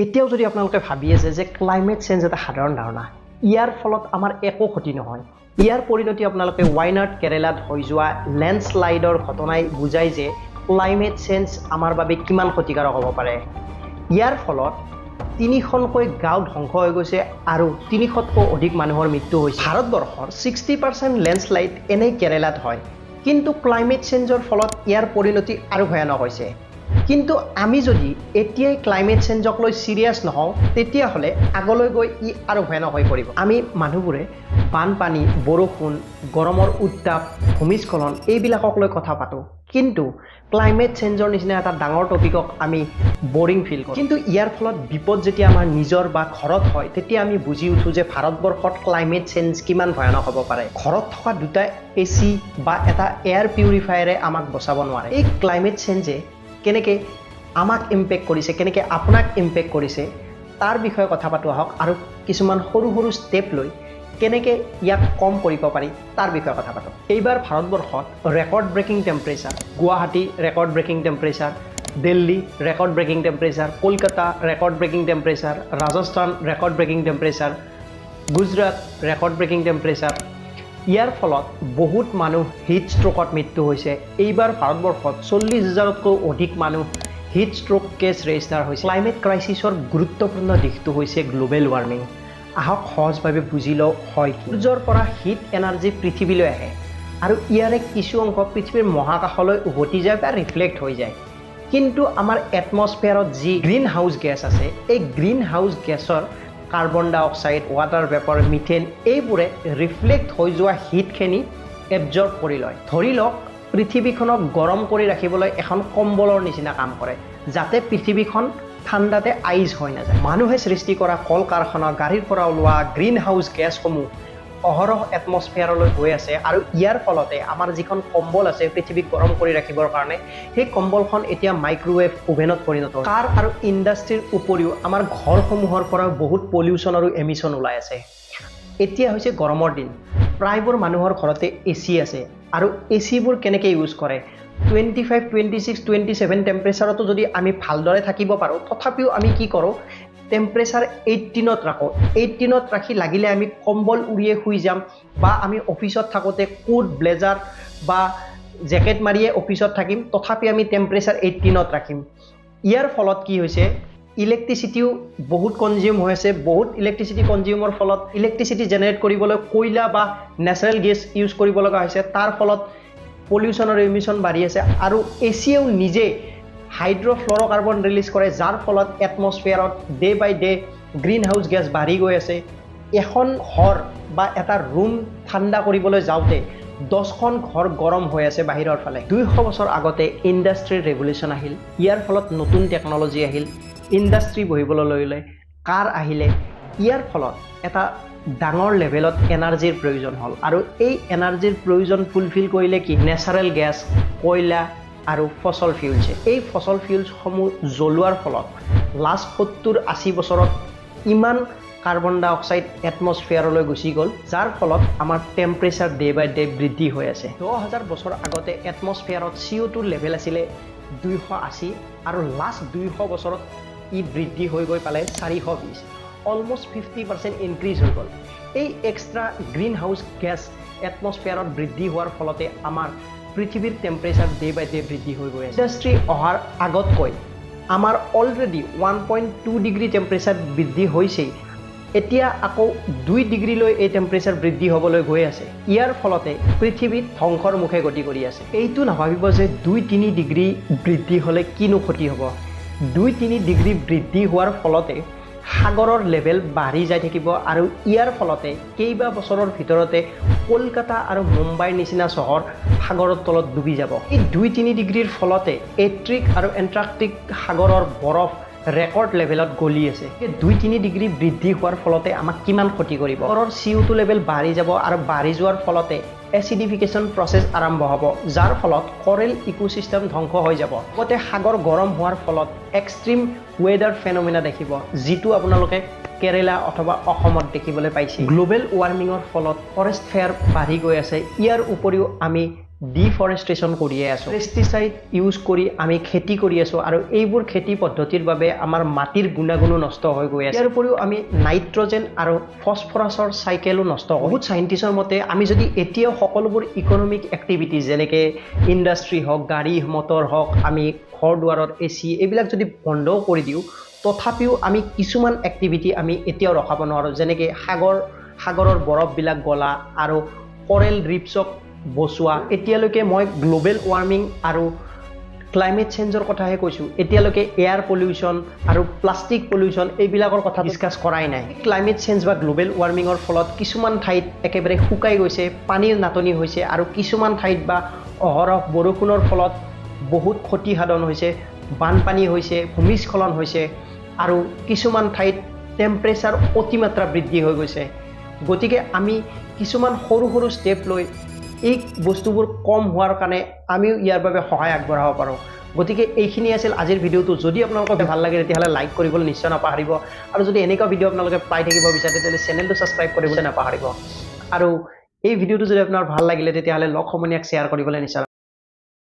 এতিয়াও যদি আপোনালোকে ভাবি আছে যে ক্লাইমেট চেঞ্জ এটা সাধাৰণ ধাৰণা, ইয়াৰ ফলত আমাৰ একো ক্ষতি নহয়, ইয়াৰ পৰিণতি আপোনালোকে ৱাইনাড কেৰেলাত হৈ যোৱা লেণ্ডশ্লাইডৰ ঘটনাই বুজাই যে ক্লাইমেট চেঞ্জ আমাৰ বাবে কিমান ক্ষতিকাৰক হ'ব পাৰে। ইয়াৰ ফলত তিনিখনকৈ গাঁও ধ্বংস হৈ গৈছে আৰু 300তকৈ অধিক মানুহৰ মৃত্যু হৈছে। ভাৰতবৰ্ষৰ 60% লেণ্ডশ্লাইড এনেই কেৰেলাত হয়, কিন্তু ক্লাইমেট চেঞ্জৰ ফলত ইয়াৰ পৰিণতি আৰু ভয়ানক হৈছে। কিন্তু আমি যদি এতিয়াই ক্লাইমেট চেঞ্জক লৈ ছিৰিয়াছ নহওঁ, তেতিয়াহ'লে আগলৈ গৈ ই আৰু ভয়ানক হৈ পৰিব। আমি মানুহবোৰে বানপানী, বৰষুণ, গৰমৰ উত্তাপ, ভূমিস্খলন এইবিলাকক লৈ কথা পাতোঁ, কিন্তু ক্লাইমেট চেঞ্জৰ নিচিনা এটা ডাঙৰ টপিকক আমি বৰিং ফিল কৰোঁ। কিন্তু ইয়াৰ ফলত বিপদ যেতিয়া আমাৰ নিজৰ বা ঘৰত হয়, তেতিয়া আমি বুজি উঠোঁ যে ভাৰতবৰ্ষত ক্লাইমেট চেঞ্জ কিমান ভয়ানক হ'ব পাৰে। ঘৰত থকা দুটা এচি বা এটা এয়াৰ পিউৰিফায়াৰে আমাক বচাব নোৱাৰে। এই ক্লাইমেট চেঞ্জে কেনেকৈ আমাক ইম্পেক্ট কৰিছে, কেনেকৈ আপোনাক ইম্পেক্ট কৰিছে, তাৰ বিষয়ে কথা পাতোঁ আহক আৰু কিছুমান সৰু সৰু ষ্টেপ লৈ কেনেকৈ ইয়াক কম কৰিব পাৰি, তাৰ বিষয়ে কথা পাতোঁ। এইবাৰ ভাৰতবৰ্ষত record breaking temperature, Guwahati record breaking temperature, Delhi record breaking temperature, Kolkata record breaking temperature, Rajasthan record breaking temperature, Gujarat record breaking temperature. ইয়াৰ ফলত বহুত মানুহ হিট ষ্ট্ৰ'কত মৃত্যু হৈছে। এইবাৰ ভাৰতবৰ্ষত 40 হাজাৰতকৈ অধিক মানুহ হিট ষ্ট্ৰ'ক কেছ ৰেজিষ্টাৰ হৈছে। ক্লাইমেট ক্ৰাইচিছৰ গুৰুত্বপূৰ্ণ দিশটো হৈছে গ্ল'বেল ৱাৰ্মিং। আহক, সহজভাৱে বুজি লওঁ হয় কি। সূৰ্যৰ পৰা হিট এনাৰ্জি পৃথিৱীলৈ আহে আৰু ইয়াৰে কিছু অংশ পৃথিৱীৰ মহাকাশলৈ উভতি যায় বা ৰিফ্লেক্ট হৈ যায়। কিন্তু আমাৰ এটমছফিয়াৰত যি গ্ৰীণ হাউচ গেছ আছে, এই গ্ৰীণ হাউচ গেছৰ কাৰ্বন ডাই অক্সাইড, ৱাটাৰ ভেপৰ, মিথেন এইবোৰে ৰিফ্লেক্ট হৈ যোৱা হিটখিনি এবজৰ্ব কৰি লয়। ধৰি লওক, পৃথিৱীখনক গৰম কৰি ৰাখিবলৈ এখন কম্বলৰ নিচিনা কাম কৰে, যাতে পৃথিৱীখন ঠাণ্ডাতে আইচ হৈ নাযায়। মানুহে সৃষ্টি কৰা কল কাৰখানা, গাড়ীৰ পৰা ওলোৱা গ্ৰীণ হাউচ গেছসমূহ অহৰহ এটমছফিয়াৰলৈ গৈ আছে আৰু ইয়াৰ ফলতে আমাৰ যিখন কম্বল আছে পৃথিৱীক গৰম কৰি ৰাখিবৰ কাৰণে, সেই কম্বলখন এতিয়া মাইক্ৰ'ৱেভ অ'ভেনত পৰিণত হ'ল। কাৰ আৰু ইণ্ডাষ্ট্ৰীৰ উপৰিও আমাৰ ঘৰসমূহৰ পৰাও বহুত পলিউশ্যন আৰু এমিশ্যন ওলাই আছে। এতিয়া হৈছে গৰমৰ দিন। প্ৰায়বোৰ মানুহৰ ঘৰতে এ চি আছে আৰু এ চিবোৰ কেনেকৈ ইউজ কৰে? 25, 26, 27 টেম্পাৰেচাৰতো যদি আমি ভালদৰে থাকিব পাৰোঁ, তথাপিও আমি কি কৰোঁ? টেম্পাৰেচাৰ 18ত ৰাখোঁ। 18ত ৰাখি লাগিলে আমি কম্বল উৰিয়ে শুই যাম বা আমি অফিচত থাকোঁতে কোট, ব্লেজাৰ বা জেকেট মাৰিয়ে অফিচত থাকিম, তথাপি আমি টেম্পাৰেচাৰ 18ত ৰাখিম। ইয়াৰ ফলত কি হৈছে? ইলেক্ট্ৰিচিটিও বহুত কনজিউম হৈ আছে। বহুত ইলেক্ট্ৰিচিটি কনজিউমৰ ফলত ইলেক্ট্ৰিচিটি জেনেৰেট কৰিবলৈ কয়লা বা নেচাৰেল গেছ ইউজ কৰিব লগা হৈছে। তাৰ ফলত পলিউশ্যনৰ এমিশ্যন বাঢ়ি আছে আৰু এ চিয়েও নিজে হাইড্ৰফ্ল'ৰ'কাৰ্বন ৰিলিজ কৰে, যাৰ ফলত এটমছফিয়াৰত ডে বাই ডে গ্ৰীণ হাউচ গেছ বাঢ়ি গৈ আছে। এখন ঘৰ বা এটা ৰুম ঠাণ্ডা কৰিবলৈ যাওঁতে 10খন ঘৰ গৰম হৈ আছে বাহিৰৰ ফালে। 200 বছৰ আগতে ইণ্ডাষ্ট্ৰীৰ ৰেভলিউশ্যন আহিল। ইয়াৰ ফলত নতুন টেকন'লজি আহিল, ইণ্ডাষ্ট্ৰী বহিবলৈ ল'লে, কাৰ আহিলে। ইয়াৰ ফলত এটা ডাঙৰ লেভেলত এনাৰ্জিৰ প্ৰয়োজন হ'ল আৰু এই এনাৰ্জিৰ প্ৰয়োজন ফুলফিল কৰিলে কি? নেচাৰেল গেছ, কয়লা আৰু ফচল ফিউলছে। এই ফচল ফিউলছসমূহ জ্বলোৱাৰ ফলত লাষ্ট 70-80 বছৰত ইমান কাৰ্বন ডাই অক্সাইড এটমছফিয়াৰলৈ গুচি গ'ল, যাৰ ফলত আমাৰ টেম্পাৰেচাৰ ডে বাই ডে বৃদ্ধি হৈ আছে। 10,000 বছৰ আগতে এটমছফিয়াৰত চি অ' 2ৰ লেভেল আছিলে 280 আৰু লাষ্ট 200 বছৰত ই বৃদ্ধি হৈ গৈ পালে 420। অলমষ্ট 50% ইনক্ৰিজ হৈ গ'ল। এই এক্সট্ৰা গ্ৰীণ হাউচ গেছ এটমছফিয়াৰত বৃদ্ধি হোৱাৰ ফলতে আমাৰ পৃথিৱীৰ টেম্পাৰেচাৰ ডে বাই ডে বৃদ্ধি হৈ গৈ আছে। ইণ্ডাষ্ট্ৰী অহাৰ আগতকৈ আমাৰ অলৰেডি 1.2 ডিগ্ৰী টেম্পাৰেচাৰ বৃদ্ধি হৈছেই। এতিয়া আকৌ 2 ডিগ্ৰীলৈ এই টেম্পাৰেচাৰ বৃদ্ধি হ'বলৈ গৈ আছে। ইয়াৰ ফলতে পৃথিৱীত ধ্বংসৰ মুখে গতি কৰি আছে। এইটো নাভাবিব যে 2-3 ডিগ্ৰী বৃদ্ধি হ'লে কিনো ক্ষতি হ'ব। 2-3 ডিগ্ৰী বৃদ্ধি হোৱাৰ ফলতে সাগৰৰ লেভেল বাঢ়ি যাই থাকিব আৰু ইয়াৰ ফলতে কেইবা বছৰৰ ভিতৰতে কলকাতা আৰু মুম্বাইৰ নিচিনা চহৰ সাগৰৰ তলত ডুবি যাব। এই 2-3 ডিগ্ৰীৰ ফলতে আৰ্কটিক আৰু এণ্টাৰ্কটিক সাগৰৰ বৰফ ৰেকৰ্ড লেভেলত গলি আছে। এই 2-3 ডিগ্ৰী বৃদ্ধি হোৱাৰ ফলতে আমাক কিমান ক্ষতি কৰিব? সাগৰৰ চি অ' 2 লেভেল বাঢ়ি যাব আৰু বাঢ়ি যোৱাৰ ফলতে এচিডিফিকেশ্যন প্ৰচেছ আৰম্ভ হ'ব, যাৰ ফলত কৰেল ইক'চিষ্টেম ধ্বংস হৈ যাব। লগতে সাগৰ গৰম হোৱাৰ ফলত এক্সট্ৰিম ৱেডাৰ ফেনমিনা দেখিব, যিটো আপোনালোকে কেৰেলা অথবা অসমত দেখিবলৈ পাইছে। গ্ল'বেল ৱাৰ্মিঙৰ ফলত ফৰেষ্ট ফায়াৰ বাঢ়ি গৈ আছে। ইয়াৰ উপৰিও আমি ডিফৰেষ্টেশ্যন কৰিয়ে আছোঁ, পেষ্টিচাইড ইউজ কৰি আমি খেতি কৰি আছোঁ আৰু এইবোৰ খেতি পদ্ধতিৰ বাবে আমাৰ মাটিৰ গুণাগুণো নষ্ট হৈ গৈ আছে। ইয়াৰ উপৰিও আমি নাইট্ৰজেন আৰু ফচফৰাছৰ চাইকেলো নষ্ট কৰোঁ। বহুত চাইণ্টিষ্টৰ মতে আমি যদি এতিয়াও সকলোবোৰ ইকনমিক এক্টিভিটিজ, যেনেকৈ ইণ্ডাষ্ট্ৰী হওক, গাড়ী মটৰ হওক, আমি ঘৰ দুৱাৰত এ চি, এইবিলাক যদি বন্ধও কৰি দিওঁ, তথাপিও আমি কিছুমান এক্টিভিটি আমি এতিয়াও ৰখাব নোৱাৰোঁ, যেনেকৈ সাগৰৰ বৰফবিলাক গলা আৰু কৰেল ৰিপছক বচোৱা। এতিয়ালৈকে মই গ্ল'বেল ৱাৰ্মিং আৰু ক্লাইমেট চেঞ্জৰ কথাহে কৈছোঁ, এতিয়ালৈকে এয়াৰ পলিউশ্যন আৰু প্লাষ্টিক পলিউশ্যন এইবিলাকৰ কথা ডিছকাছ কৰাই নাই। ক্লাইমেট চেঞ্জ বা গ্ল'বেল ৱাৰ্মিঙৰ ফলত কিছুমান ঠাইত একেবাৰে শুকাই গৈছে, পানীৰ নাটনি হৈছে আৰু কিছুমান ঠাইত বা অহৰহ বৰষুণৰ ফলত বহুত ক্ষতি সাধন হৈছে, বানপানী হৈছে, ভূমিস্খলন হৈছে আৰু কিছুমান ঠাইত টেম্পাৰেচাৰ অতিমাত্ৰা বৃদ্ধি হৈ গৈছে। গতিকে আমি কিছুমান সৰু সৰু ষ্টেপ লৈ এই বস্তুবোৰ কম হোৱাৰ কাৰণে আমিও ইয়াৰ বাবে সহায় আগবঢ়াব পাৰোঁ। গতিকে এইখিনি আছিল আজিৰ ভিডিঅ'টো। যদি আপোনালোকৰ ভাল লাগে, তেতিয়াহ'লে লাইক কৰিবলৈ নিশ্চয় নাপাহৰিব আৰু যদি এনেকুৱা ভিডিঅ' আপোনালোকে পাই থাকিব বিচাৰে, তেতিয়াহ'লে চেনেলটো ছাবস্ক্ৰাইব কৰিবলৈ নাপাহৰিব আৰু এই ভিডিঅ'টো যদি আপোনাৰ ভাল লাগিলে, তেতিয়াহ'লে লগ সমনীয়াক শ্বেয়াৰ কৰিবলৈ নিশ্চয়